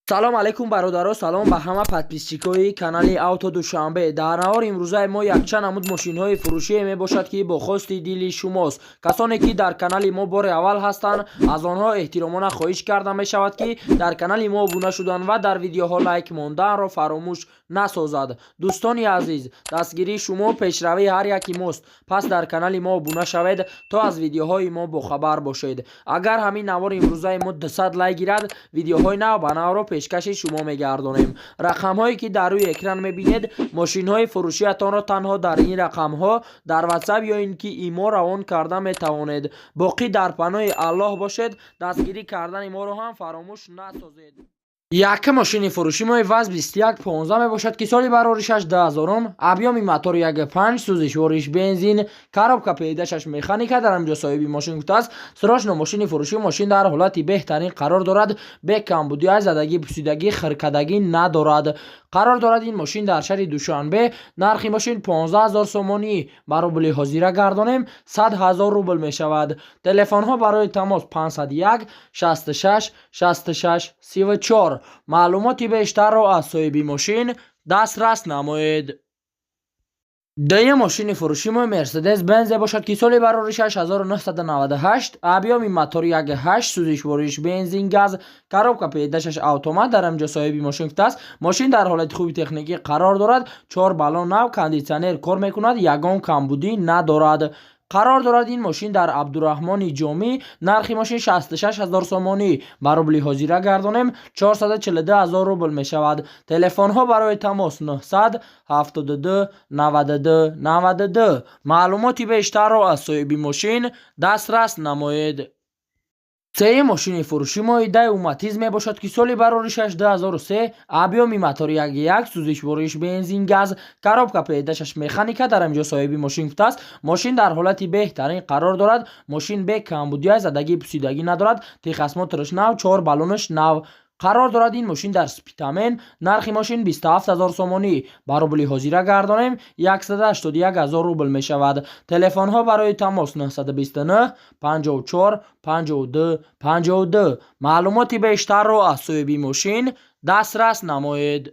Салом алейкум, бародаро, салом ба ҳама подписчикои канали Авто Душанбе. Дар навори имрӯзаи мо якчанд намуд мошинҳои фурӯшие мебошад, ки бо хости дили шумост. Касоне ки дар канали мо бори аввал ҳастанд, аз онҳо эҳтиромона хоҳиш карда мешавад, ки дар канали мо обуна шудан ва дар видеоҳо лайк монданро фаромӯш насозад. Дӯстони азиз, дастгирии шумо пешравии ҳар яки мост, пас дар канали мо обуна шавед, то аз видеоҳои мо бохабар бошед. Агар ҳамин навори имрӯзаи мо 200 лайк гирад, видеоҳои нав ба навро пешкаши шумо мегардонем. Рақамҳое ки дар рӯи экран мебинед, мошинҳои фурӯшиятонро танҳо дар ин рақамҳо дар Ватсап ё ин ки Имо равон карда метавонед. Боқӣ дар паноҳи Аллоҳ бошед, дастгирӣ кардани моро ҳам фаромӯш насозед. Якум мошини фурӯши мои ВАЗ 2115 мебошад, ки соли бароришаш 2000-ум, объёми мотори 1.5, сӯзишвориш бензин, коробка передачаш механика. Дар ҳаминҷо соҳиби мошин гуфтааст: «Срочно мошини фурӯшӣ, мошин дар ҳолати беҳтарин қарор дорад, бе камбудиай, задагӣ, пусидагӣ, хиркадагӣ надорад». Қарор дорад ин мошин дар шаҳри Душанбе. Нархи мошин 15 000 сомонӣ, ба рубли ҳозира гардонем, 100 000 рубл мешавад. Телефонҳо барои тамос 501 66 66 34. Маълумоти бештарро аз соҳиби мошин дастрас намоед. Дуюм мошини фурӯши мо Мерседес Бензе бошад, ки соли бароришаш 1998, объёми мотори 1.8, сӯзишвориш бензин, газ, коробка передачаш автомат. Дар ҳаминҷо соҳиби мошин гуфтааст: мошин дар ҳолати хуби техникӣ қарор дорад, чор баллон нав, кондитсионер кор мекунад, ягон камбудӣ надорад. Қарор дорад ин мошин дар Абдураҳмони Ҷомӣ. Нархи мошин 66 000 сомонӣ, ба рубли ҳозира гардонем, 442 000 рубл мешавад. Телефонҳо барои тамос 900 72 92 92. Маълумоти бештарро аз соҳиби мошин дастрас намоед. Сеюм мошини фурӯши мои Даеу Матиз мебошад, ки соли бароришаш 2003, объёми мотори 1.1, сӯзишвориш бензин, газ, коробка передачаш механика. Дар ҳаминҷо соҳиби мошин гуфтааст: мошин дар ҳолати беҳтарин қарор дорад, мошин бе камбудиай, задагӣ, пусидагӣ надорад, техосмотраш нав, чор баллонаш нав. Қарор дорад ин мошин дар Спитамен. Нархи мошин 27 000 сомонӣ, ба рубли ҳозира гардонем, 181 000 рубл мешавад. Телефонҳо барои тамос 929 54 52 52. Маълумоти бештарро аз соҳиби мошин дастрас намоед.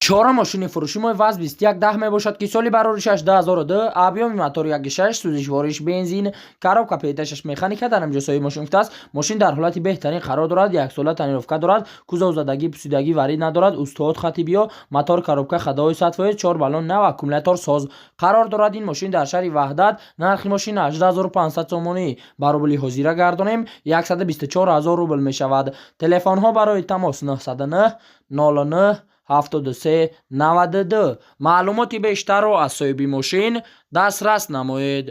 Чорум мошини фурӯши мои ВАЗ 2110 мебошад, ки соли бароришаш 2002, объёми мотори 1.6, сӯзишвориш бензин, коробка передачаш механика. Дар ҳаминҷо соҳиби мошин гуфтааст: мошин дар ҳолати беҳтарин қарор дорад, яксола тонировка дорад, кузов задагӣ, пусидагӣ, варид надорад, устод хатибиё, мотор, коробка ходовой 100%, чор баллон нав, аккумулятор соз. Қарор дорад ин мошин дар шаҳри Ваҳдат. Нархи мошин 18 500 сомонӣ, ба рубли ҳозира гардонем, 124 000 рубл мешавад. Телефонҳо барои тамос 909 09 73 92. Маълумоти бештарро аз соҳиби мошин дастрас намоед.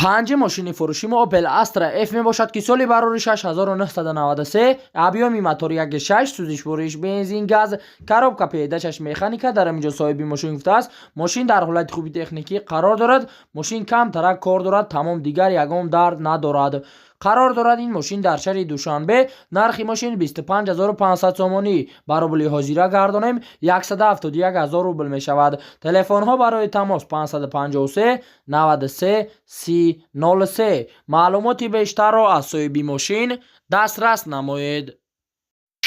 Панҷум мошини фурӯши мо Opel Astra F мебошад, ки соли бароришаш 1993, объёми мотори 1.6, сӯзишвориш бензин, газ, коробка передачаш механика. Дар ҳаминҷо соҳиби мошин гуфтааст: мошин дар ҳолати хуби техникӣ қарор дорад, мошин камтарак кор дорад, тамом, дигар ягон дард надорад. Қарор дорад ин мошин дар шаҳри Душанбе. Нархи мошин 25 500 сомонӣ, ба рубли ҳозира гардонем, 171 000 рубл мешавад. Телефонҳо барои тамос 553 93 30 03. Маълумоти бештарро аз соҳиби мошин дастрас намоед.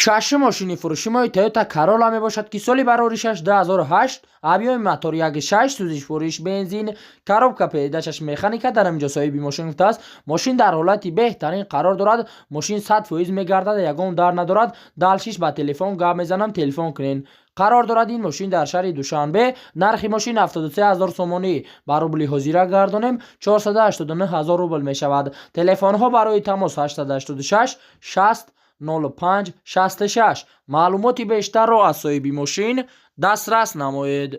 Шашум мошини фурӯши мои Toyota Corolla мебошад, ки соли бароришаш 2008, объёми мотори 1.6, сӯзишвориш бензин, коробка передачаш механика. Дар ҳаминҷо соҳиби мошин гуфтааст: мошин дар ҳолати беҳтарин қарор дорад, мошин 100% мегардад, ягон дард надорад, дальше ба телефон гап мезанам, телефон кунед. Қарор дорад ин мошин дар шаҳри Душанбе. Нархи мошин 73 000 сомонӣ, ба рубли ҳозира гардонем, 489 000 рубл мешавад. Телефонҳо барои тамос 886 60 05 66. Маълумоти бештарро аз соҳиби мошин дастрас намоед.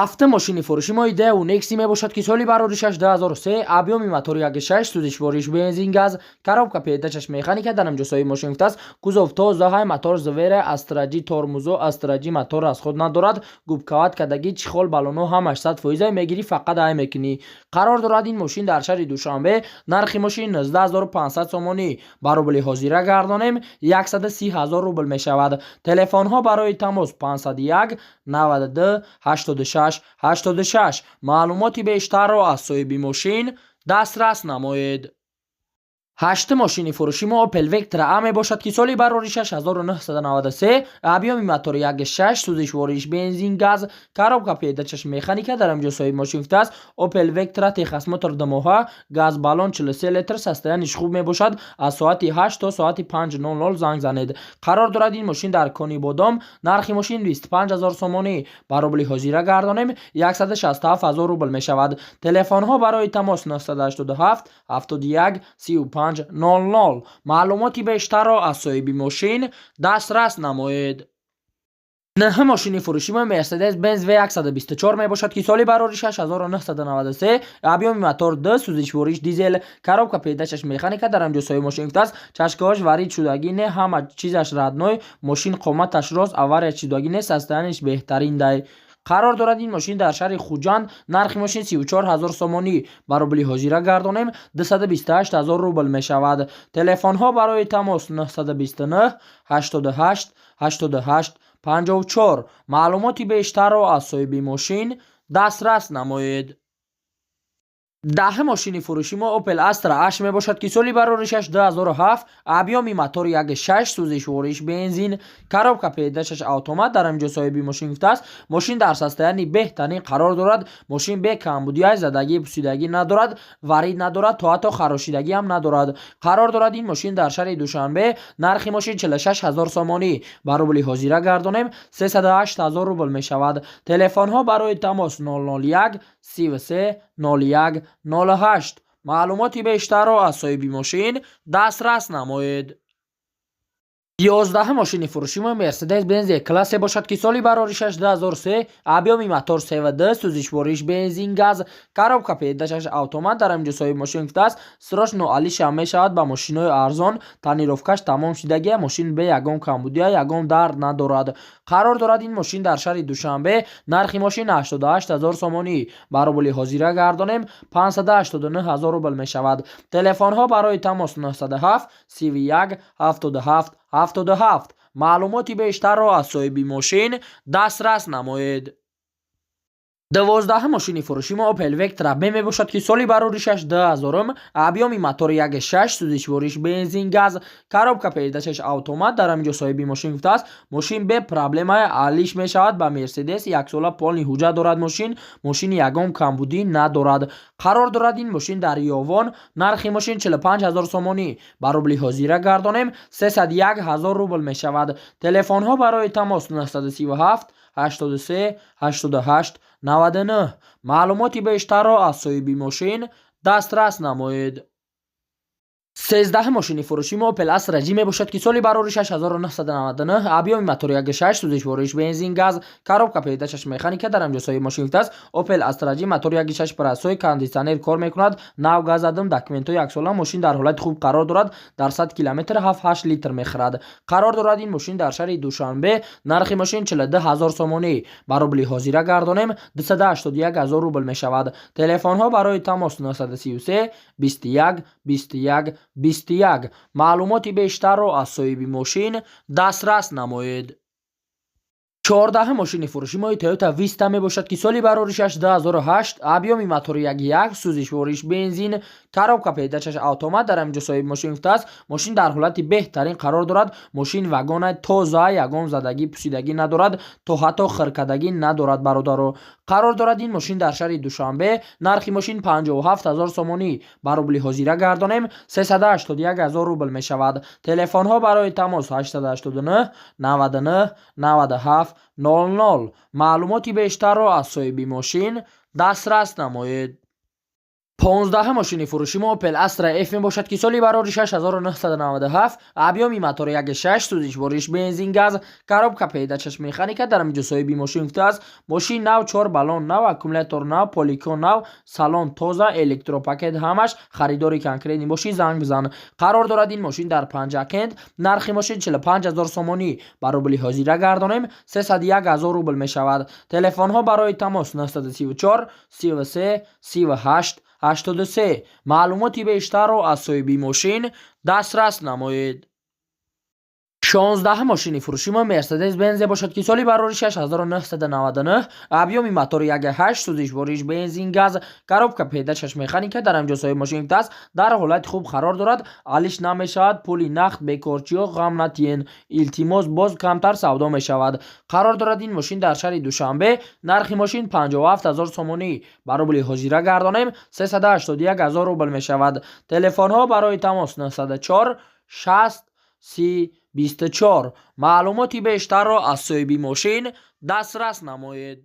Ҳафтум мошини фурӯши мои Daewoo Nexia мебошад, ки соли бароришаш 2003, объёми мотори 1.6, сӯзишвориш бензин, газ, коробка передачаш механика. Дар ҳаминҷо соҳиби мошин гуфтааст: кузов тозаҳай, мотор звере, Астра Ҷи, тормозо Астра Ҷи, мотор расход надорад, губкават кардагӣ, чехол, баллоно ҳамаш 100%, мегирӣ, фақат ай мекунӣ. Қарор дорад ин мошин дар шаҳри Душанбе. Нархи мошин 19 500 сомонӣ, ба рубли ҳозира гардонем, 130 000 рубл мешавад. Телефонҳо барои тамос 501 92 86 86. Маълумоти бештарро аз соҳиби мошин дастрас намоед. Ҳаштум мошини фурӯши мо Opel Vectra A мебошад, ки соли бароришаш 1993, объёми мотори 1.6, сӯзишвориш бензин, газ, коробка передачаш механика. Дар ҳамҷо соҳиби мошин гуфтааст: Opel Vectra техосмотр 2 моҳа, газ баллон 43 литр, состояниеш хуб мебошад. Аз соати 8 то соати 5:00 занг занед. Қарор дорад ин мошин дар Конибодом. Нархи мошин 25 ҳазор сомонӣ, ба рубли ҳозира гардонем, 167 ҳазор рубл мешавад. Телефонҳо барои тамос 987 71 35 00. Маълумоти бештарро аз соҳиби мошин дастрас намоед. Нӯҳум мошини фурӯши мо Mercedes Benz V124 мебошад, ки соли бароришаш 1993, объёми мотор 2, сӯзишвориш дизел, коробка передачаш механика. Дар ҳамҷо соҳиби мошин гуфтааст: чашкаҳош варид шудагӣ не, ҳама чизаш родной, мошин қоматаш рост, авария шудагӣ не, состояниеш беҳтарин дай. Қарор дорад ин мошин дар шаҳри Хуҷанд. Нархи мошин 34 ҳазор сомонӣ, ба рубли ҳозира гардонем, 228 ҳазор рубл мешавад. Телефонҳо барои тамос 929 88 88 54. Маълумоти бештарро аз соҳиби мошин дастрас намоед. Даҳум мошини фурӯши мо Opel Astra H мебошад, ки соли бароришаш 2007, объёми мотори 1.6, сӯзишвориш бензин, коробка передачаш автомат. Дар ҳамҷо соҳиби мошин гуфтааст: мошин дар состоянии беҳтарин қарор дорад, мошин бе камбудиай, задагӣ, пусидагӣ надорад, варид надорад, то ҳатто харошидагӣ ҳам надорад. Қарор дорад ин мошин дар шаҳри Душанбе. Нархи мошин 46 ҳазор сомонӣ, ба рубли ҳозира гардонем, 308 ҳазор рубл мешавад. Телефонҳо барои тамос 001 33 01 08. Маълумоти бештарро аз соҳиби мошин дастрас намоед. 11-ум мошини фурӯши мо Mercedes Benz E-классе бошад, ки соли бароришаш 2003, объёми мотор 3.2, сӯзишвориш бензин, газ, коробка передачаш автомат. Дар ҳамҷо соҳиби мошин гуфтааст: срочно алиша мешавад ба мошинои арзон, тонировкаш тамом шудагия, мошин бе ягон камбудия, ягон дард надорад. Қарор дорад ин мошин дар шаҳри Душанбе. Нархи мошин 88 ҳазор сомонӣ, ба рубли ҳозира гардонем, 589 ҳазор рубл мешавад. Телефонҳо барои тамос 907 31 77 77. Маълумоти бештарро аз соҳиби мошин дастрас намоед. 12-ум мошини фурӯши мо Opel Vectra B мебошад, ки соли бароришаш 2000-ум, объёми мотори 1.6, сӯзишвориш бензин, газ, коробка передачаш автомат. Дар ҳаминҷо соҳиби мошин гуфтааст: мошин бе проблема алиш мешавад ба Мерседес, яксола полный ҳуҷҷат дорад мошин, мошини ягон камбудӣ надорад. Қарор дорад ин мошин дар Ёвон. Нархи мошин 45 ҳазор сомонӣ, ба рубли ҳозира гардонем, 301 ҳазор рубл мешавад. Телефонҳо барои тамос 937 83 88 99. Маълумоти бештарро аз соҳиби мошин дастрас намоед. 13-ум мошини фурӯши мо Opel Astra J мебошад, ки соли бароришаш 1999, объёми мотори 1.6, сӯзишвориш бензин, газ, коробка передачаш механика. Дар ҳамҷо соҳиби мошин гуфтааст: Opel Astra J мотори 1.6 простой, кондитсионер кор мекунад, нав газ задам, документҳои яксола, мошин дар ҳолати хуб қарор дорад, дар 100 километр 7-8 литр мехӯрад. Қарор дорад ин мошин дар шаҳри Душанбе. Нархи мошин 42 ҳазор сомонӣ, ба рубли ҳозира гардонем, 281 ҳазор рубл мешавад. Телефонҳо барои тамос 933 21 21 21. Маълумоти бештарро аз соҳиби мошин дастрас намоед. 14-ум мошини фурӯши мои Toyota Vista мебошад, ки соли бароришаш 2008, объёми мотори 1.1, сӯзишвориш бензин, коробка передачаш автомат. Дар ҳаминҷо соҳиби мошин гуфтааст: мошин дар ҳолати беҳтарин қарор дорад, мошин вагона тоза, ягон задагӣ, пусидагӣ надорад, то ҳатто хиркадагӣ надорад, бародаро. Қарор дорад ин мошин дар шаҳри Душанбе. Нархи мошин 57 ҳазор сомонӣ, ба рубли ҳозира гардонем, 381 ҳазор рубл мешавад. Телефонҳо барои тамос 889 99 97 00. Маълумоти бештарро аз соҳиби мошин дастрас намоед. 15-ум мошини фурӯши мо Opel Astra F мебошад, ки соли бароришаш 1997, объёми мотори 1.6, сӯзишвориш бензин, газ, коробка передачаш механика. Дар ҳаминҷо соҳиби мошин гуфтааст: мошин нав, чор баллон нав, аккумулятор нав, поликон нав, салон тоза, электропакет ҳамаш. Харидори конкретный бошӣ, занг бизан. Қарор дорад ин мошин дар Панҷакент. Нархи мошин 45 ҳазор сомонӣ, ба рубли ҳозира гардонем, 301 ҳазор рубл мешавад. Телефонҳо барои тамос 934 33 38 83. Маълумоти бештарро аз соҳиби мошин дастрас намоед. 16-ум мошини фурӯши мо Мерседес Бензе бошад, ки соли бароришаш 1999, объёми мотори 1,8, сӯзишвориш бензин, газ, коробка передачаш механика. Дар ҳамҷо соҳиби мошин гуфтааст, дар ҳолати хуб қарор дорад, алиш намешавад, пули нақд, бекорчиҳо ғам натиҳен, илтимос, боз камтар савдо мешавад. Қарор дорад ин мошин дар шаҳри Душанбе. Нархи мошин 57 000 сомонӣ, ба рубли ҳозира гардонем, 381 000 рубл мешавад. Телефонҳо барои тамос 904 60 30 24. Маълумоти бештарро аз соҳиби мошин дастрас намоед.